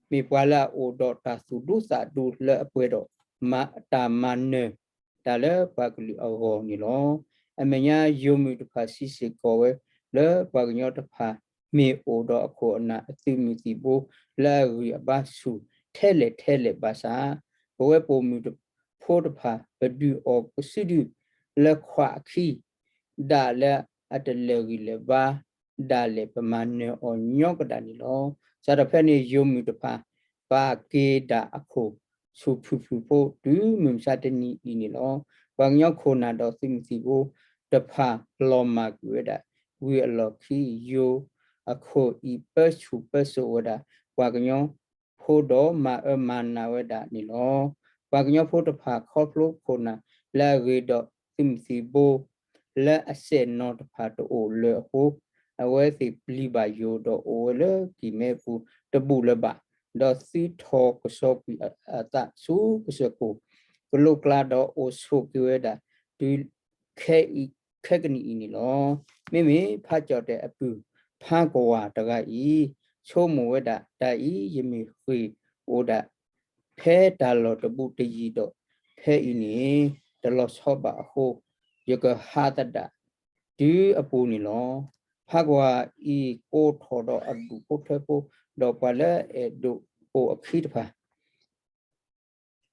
မ့ၢ်ပှၤလၢအအိၣ်ဒီးတၢ်သူၣ်ဒူသးဒူလၢအပှဲၤဒီး တၢ်မၤနၢၤတၢ်လၢပှၤကလုာ်အဂီၢ်န့ၣ်လီၤ. အမဲာ်ညါယိၤမုၣ်တဖၣ်စံးစ့ၢ်ကီးဝဲ လၢပှၤကညီတဖၣ် မ့ၢ်အိၣ်ဒီးအခိၣ်အနၢ်အသုးမုၢ်သံၣ်ဘိ လၢအဂံၢ်အဘါဆူၣ်ထဲလဲၣ်ထဲလဲၣ်ဘၣ်ဆၣ် ပဝဲပိာ်မုၣ်ဖိတဖၣ် ပဒုးအီၣ်ကစုဒု လၢခွးအခံ ဒၣ်လၢအတလဲၤဂံၢ်လဲၤဘါ ဒၣ်လဲာ်ပမၤနၢၤအီၤညီကဒၣ်န့ၣ်လီၤ. စးထီၣ်ဖဲန့ၣ် ယိၤမုၣ်တဖၣ် ပာ်က့ၤဒၣ်အခိၣ်ဆူၣ်ဖုၣ်ဖုၣ်ဖိ တုၤမုၢ်မဆါတနံၤအံၤန့ၣ်လီၤ. ပှၤကညီခိၣ်နၢ်ဒီးသုးမုၢ်သံၣ်ဘိတဖၣ် လီၤမၢ်ကွံာ်ဝဲဒၣ် ဝံၤအလီၢ်ခံ ယိၤအခိၣ်အံၤ ပၢဆူၣ်ပၢစိးဝဲဒၣ် ပှၤကညီ ဖိဒီးမၤအၢမၤနးဝဲဒၣ်န့ၣ်လီၤ. ပှၤကညီဖိတဖၣ်ခီဖျိခိၣ်နၢ်လၢအဂ့ၤဒီးသုးမုၢ်သံၣ်ဘိ လၢအစဲၣ်နီၤတဖၣ်တအိၣ်လၢၤအဃိ အဝဲသ့ၣ်ပျံၤဘၣ်ယိၤဒီးအိၣ်ဝဲလၢကံၢ်မဲပူၤတဘူၣ်လၢၤဘၣ်, ဒီးသုးထီၣ်ကဆှီကွံာ်အသးဆူကစၢၢ်ခိၣ် ကလိကျါဒီးအိၣ်ဆိးက့ၤဝဲဒၣ် တုၤ ခဲကနံၣ်အံၤန့ၣ်လီၤ. မ့မ့ၢ်ဖးကၠီၣ်တဲၣ်အပုၢ် ဖးကဝၢ်တဂၤအံၤ ဆိကမိၣ်ဝဲဒၣ် တၢ်အံၤယမ့ၢ်ဃ့ၢ်အိၣ်ဒၣ် ဖဲတၢ်လီၢ်တဘူးတယံၤဒီး ဖဲအံၤန့ၣ် တလီၤဆီဘၣ်အဃိ ယကဟးသဒၣ်တုၤအပူၤန့ၣ်လီၤ. ဖးကွၢ်အံၤကိးထီၣ်ဒီးအဒူၣ်ဖိထၢဖိ ဒီးပှၤလၢအဲၣ်ဒိးအိၣ်အခံတဖၣ်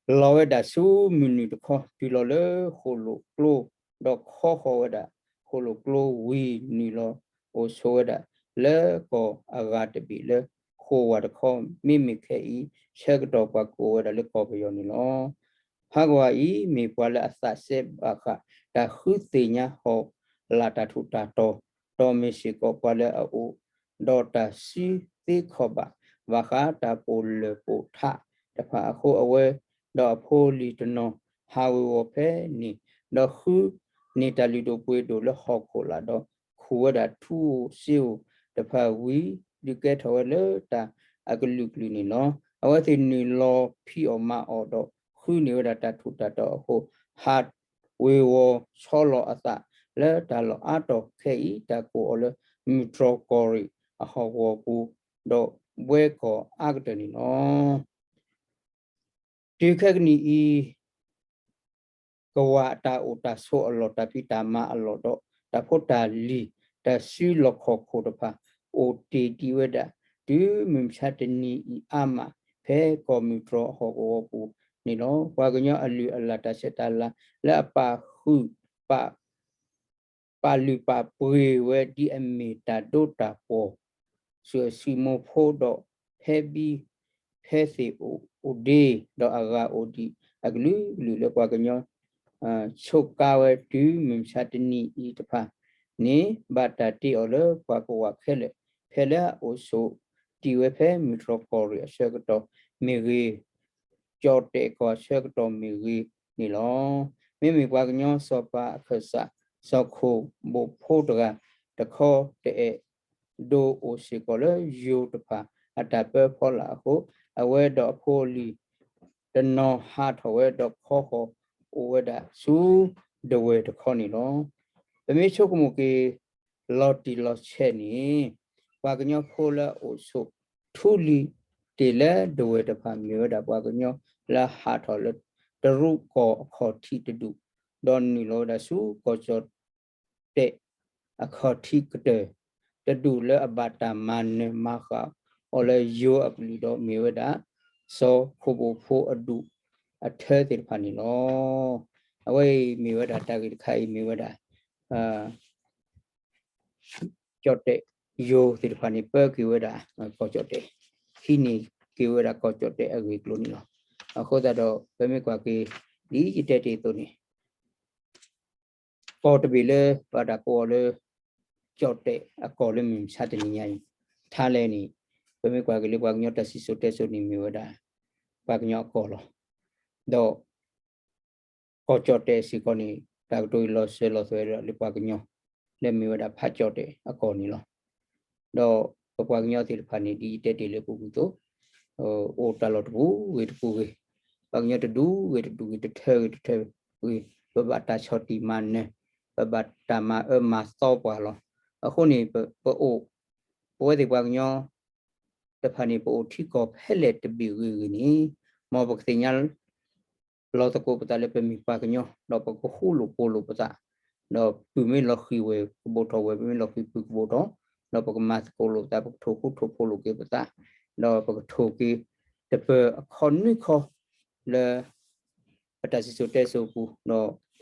လီၤဝဲဒၣ်ဆူမုၢ်နုာ်တခီ တုၤလီၤလၢဃိၣ်လိာ်ကျိ ဒီးခီဃီၤဝဲဒၣ်ဃိၣ်လိာ်ကျိဝံၤ နုာ်လီၤအိၣ်ဆိးဝဲဒၣ်လၢကီၢ်အဂၤတဘ့ၣ်လၢဃိၣ်ဝၢ်တခီ, မ့မ့ၢ်ခဲအံၤ ဆၢကတီၢ်ပှၤကိးဝဲဒၣ်လၢကီၢ်ပယီၤန့ၣ်လီၤ. ဖးကွၢ်အံၤ မ့ၢ်ပှၤလၢအသးစဲဘၣ်ဃးတၢ်ဃုသ့ၣ်ညါဟီၣ်လာ်တၢ်ထူးတၢ်တီၤ, ဒီးမ့ၢ်စ့ၢ်ကီးပှၤလၢအအိၣ် ဒီးတၢ်စုသ့ခီၣ်ဘၣ် ဘၣ်ဃးတၢ်ပိာ်လၢၢ်ပိာ်ထးတဖၣ်အဃိ အဝဲဒီးအဖိအလံၤတနီၤ ဟးဝ့ၤဝီၤဖဲန့ၣ်, ဒီးဃုန့ၢ်တၢ်လုၢ်ဒိၣ်ပှ့ၤဒိၣ်လၢဟီၣ်ခိၣ်လာ် ဒီးခူၣ်ဝဲဒၣ်ထူဧိၤစ့ဧိၤတဖၣ်ဝံၤ ဒုးကဲထီၣ်ဝဲလၢတၢ်အကလုာ်ကလုာ်န့ၣ်လီၤ. အဝဲသ့ၣ်နုာ်လီၤဖံးအီၣ်မၤအီၣ်ဒီးဃုန့ၢ်ဝဲဒၣ်တၢ်ထူးတၢ်တီၤအဃိ ဟးဝ့ၤဝီၤဆီလီၤအသးလၢတၢ်လီၢ်အါတီၢ်ခဲအံၤ တၢ်ကိးအီၤလၢ မုၢ်တြီၢ်ကီၢ်ရ့ၣ်အဟီၣ်ကဝီၤပူၤ ဒီးဘှဲကီၢ်အါကတၢၢ်န့ၣ်လီၤ. တုၤခဲကနံၣ်အံၤ ကဝၤအတၢ်အိၣ်တၢ်ဆိးအလီၢ် တၢ်ဖံးတၢ်မၤအလီၢ်ဒီး တၢ်ဖိတၢ်လံၤ တၢ်စုလီၢ်ခီၣ်ခိၣ်တဖၣ် အိၣ်တ့ၢ်ဒံးဝဲဒၣ် တုၤမုၢ်မဆါတနံၤအံၤအါမး ဖဲကီၢ်မုၢ်တြီၢ်အဟီၣ်ကဝီၤပူၤန့ၣ်လီၤ. ပှၤကညီအလုၢ်အလၢ်တၢ်ဆဲးတၢ်လၤ လၢအပာ်ဃုာ် ပာ် ပာ်လုၢ်ပာ်ပှ့ၤဝဲဒ်အမ့ၢ်တၢ်ဒိတၢ်ပှီၢ် ဆူၣ်အဆံးမိၢ်ဖိဒီး ဖဲဘံ ဖဲသ့ၣ်အိၣ်ဒ့ ဒီးအဂၤအိၣ်ဒံးအကလုာ်ကလုာ်လၢပှၤကညီ ဆိးကါဝဲတုၤမုၢ်မဆါတနံၤအံၤတဖၣ်န့ၣ် ဘၣ်တၢ်တ့အီၤလၢပှၤကဝၤခဲလၢာ် ဖဲလၢအအိၣ်ဆိးတံၢ်ဝဲဖဲမုၢ်တြီၢ်ကီၢ်ရ့ၣ်အဆၢကတီၢ်မ့ၢ်ဂ့ၤ, ကၠီၣ်တဲၣ်ကီၢ်အဆၢကတီၢ်မ့ၢ်ဂ့ၤန့ၣ်လီၤ. မ့မ့ၢ်ပှၤကညီစီၤပၤအခၢၣ်စး စီၤခိၣ်ဘိၣ်ဖိတဂၤတခီတအဲၣ်ဒိးအိၣ်စ့ၢ်ကီးလၢယိၤတဖၣ်အတၢ်ပၢဖီလာ်အဃိ အဝဲဒီးအဖိအလံၤ တနီၤဟးထီၣ်ဝဲဒီးခီဃီၤအိၣ်ဝဲဒၣ်ဆူဒဝဲၢ်တခီန့ၣ်လီၤ. ပမ့ၢ်ဆိကမိၣ်က့ၤ လီၤတံၢ်လီၤဆဲးန့ၣ် ပှၤကညီဖိလၢအအိၣ်ဆိးထူလံၤတ့ၢ်လၢဒဝဲၢ်တဖၣ်မ့ၢ်ဝဲဒၣ်ပှၤကညီလၢဟးထီၣ်လၢတရူးကီၢ်အခီၣ်ထံးတဒူၣ် ဒီးနုာ်လီၤဝဲဒၣ်ဆူကီၢ်ကၠီၣ်တဲၣ် အခီၣ်ထံးကတၢၢ် တဒူၣ်လၢအဘၣ်တၢ်မၤနၢၤမၤဃၣ်အီၤလၢယိၤအကလုာ်ဒီးမ့ၢ်ဝဲဒၣ် စီၤခိၣ်ဘိၣ်ဖိအဒူၣ်အထၢသ့ၣ်တဖၣ်န့ၣ်လီၤ. အဝဲအံၤမ့ၢ်ဝဲဒၣ်တၢ်ဂ့ၢ်တခါအံၤမ့ၢ်ဝဲဒၣ် ကၠီၣ်တဲၣ်ယိၤသ့ၣ်တဖၣ်န့ၣ် ပၢက့ၤဝဲဒၣ် ကီၢ်ကၠီၣ်တဲၣ်, ဟံးန့ၢ်က့ၤဝဲဒၣ်ကီၢ်ကၠီၣ်တဲၣ်အဂ့ၢ်အကျိၤန့ၣ်လီၤ. အဃိသတးဒီး ပမ့ၢ်ကွၢ်က့ၤ ဒ်ယတဲတ့ၢ်အသိးန့ၣ် ကီၢ်တဘ့ၣ်လၢဘၣ်တၢ်ကိးအီၤလၢ ကၠီၣ်တဲၣ်အကီၢ်လၢမုၢ်မဆါတနံၤညါအံၤ ထါလဲန့ၣ် ပမ့ၢ်ကွၢ်က့ၤလၢပှၤကညီတၢ်စံၣ်စိၤတဲစိၤန့ၣ်မ့ၢ်ဝဲဒၣ် ပှၤကညီအကီၢ်လီၤ. ဒီး ကီၢ်ကၠီၣ်တဲၣ်စ့ၢ်ကီးန့ၣ် တၢ်ကတိၤအံၤလီၤစၢၤလီၤသွဲၣ်ဒီးလၢပှၤကညီ လၢမ့ၢ်ဝဲဒၣ်ဖးကၠီၣ်တဲၣ်အကီၢ်န့ၣ်လီၤ. ဒီးပပှၤကညီသ့ၣ်တဖၣ်န့ၣ် ဒ်ယတဲတ့ၢ်လၢပူၤကွံာ်အသိး အိၣ်တၢ်လီၢ်တပူၤဂ့ၤတပူၤဂ့ၤ, ပှၤကညီတဒူၣ်ဂ့ၤတဒူၣ်ဂ့ၤ တထၢဂ့ၤတထၢဂ့ၤ, ပဘၣ်တၢ်ဆီၣ်တံၢ်မၤနၢၤ, ပဘၣ်တၢ်မၤအၢမၤသီပှၤလီၤ. အဃိန့ၣ် ပအိၣ် ပဝဲသ့ၣ်ပှၤကညီ တဖၣ်န့ၣ် ပအိၣ်ထံကီၢ်ဖဲလဲၣ်တဘ့ၣ်ဂ့ၤဂ့ၤန့ၣ် မ်ပကသ့ၣ်ညါ လီၤသကိးပသးလၢပမ့ၢ်ပှၤကညီ ဒီးပကဃူလိာ်ဖိးလိာ်ပသး, ဒီးပုၢ်မ့ၢ်လီၤဃံၤဝဲၢ်ကဘိၣ်ထီၣ်ဝဲၢ်, ပမ့ၢ်လီၤဃံၤပုၢ်ကဘိၣ်ထီၣ်, ဒီးပကမၤသကိးလိာ်ပသး, ပကထိၣ်ဃူထိၣ်ဖိးလိာ်က့ၤပသး, ဒီးပကထိၣ်က့ၤ တပၢၤအခီနွံခီ လၢ ပတၢ်စံၣ်စိၤတဲစိၤအပူၤ,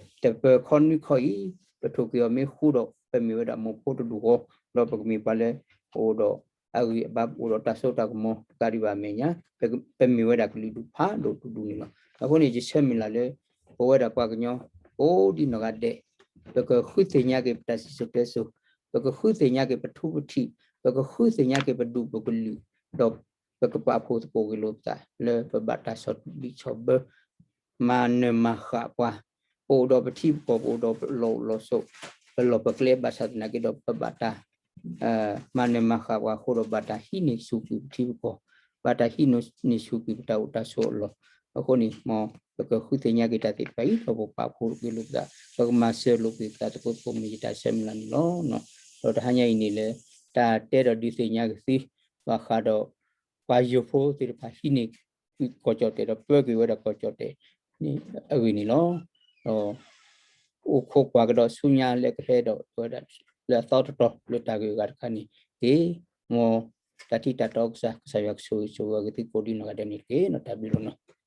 ဒီးတပၢၤခီနွံခီအံၤ ပထိၣ်က့ၤအီၤမ့ၢ်ဃူဒီး ပမ့ၢ်ဝဲဒၣ်မိၢ်ဖိတဒူၣ်ဃီ, ဒီးပကမ့ၢ်ပှၤလၢအိၣ်ဒီးအဂံၢ်အဘါ ပအိၣ်ဒီးတၢ်စိတၢ်ကမီၤ တကးဒံးဘၣ်အမဲာ်ညါ, ပမ့ၢ်ဝဲဒၣ်ကလုာ်ဒူၣ်ဖးဒိၣ်တဒူၣ်န့ၣ်လီၤ. အဃိန့ၣ် ယဆၢမုၢ်လၢ်လၢ ပဝဲဒၣ်ပှၤကညီ ကိးဒံနီၢ်ဂၤဒဲး ပကဃုသ့ၣ်ညါက့ၤပတၢ်စံၣ်စိၤတဲစိၤ, ပကဃုသ့ၣ်ညါက့ၤပထူပထံး, ပကဃုသ့ၣ်ညါက့ၤပဒူၣ်ပကလုာ်, ဒီးပကပာ်ဖှိၣ်သကိးက့ၤလိာ်ပသးလၢပဘၣ်တၢ်ဆီၣ်ဘံၣ်ဆီၣ်ဘၢ မၤနၢၤမၤဃၣ်ပှၤ, ပအိၣ်ဒီးပထံပကီၢ် ပအိၣ်ဒီးပလီၢ်အိၣ်လီၢ်ဆိး ပလီၢ်ပကျဲဘၣ်ဆၣ်သနာ်က့ဒီး ပဘၣ်တၢ် မၤနၢၤမၤဃၣ်ပှၤအဃိဒီး ဘၣ်တၢ်ဟံးန့ၢ်ဆူၣ်ကွံာ်ပထံပကီၢ်, ဘၣ်တၢ်ဟံးန့ၢ်ဆူၣ်ကွံာ်ပတၢ်အိၣ်တၢ်ဆိးအလီၢ်. အဃိန့ၣ် မ်ပကဃုသ့ၣ်ညါက့ၤတၢ်သ့ၣ်တဖၣ်အံၤ ဒီးပကပာ်ဖှိၣ်လိာ်က့ၤလိာ်ပသး, ပကမၤစၢၤလိာ်က့ၤပသးသကိးသကိး မ့ၢ်ယတၢ်ဆၢမုၢ်လၢ်န့ၣ်လီၤ. ဒီးတဟါညါအံၤန့ၣ်လၢ တၢ်တဲဒီးဒုးသ့ၣ်ညါက့ၤသု ဘၣ်ဃးဒီး ပှၤယိၤဖိသ့ၣ်တဖၣ်ဟံးန့ၢ်ကွံာ်ကီၢ်ကၠီၣ်တဲၣ် ဒီးပၢက့ၤဝဲဒၣ်ကီၢ်ကၠီၣ်တဲၣ်န့ၣ်အဂ့ၢ်န့ၣ်လီၤ. ဒီး အိၣ်ခိးကွၢ်ကဒီးဆူညါလၢကဟဲဒီးဝဲဒၣ် လၢအသီတတီၤလၢတၢ်ဂ့ၢ်အဂၤတခါန့ၣ်တက့ၢ်. မ်တၢ်ထံၣ်တၢ်တီကစၢ် ကစၢ်ယွၤကဆိၣ်ဂ့ၤဆိၣ်ဝါက့ၤသုကိးဒံနီၢ်ဂၤဒဲးန့ၣ်တက့ၢ်နီၤ. တၢ်ဘျုးလီၤနီၤ.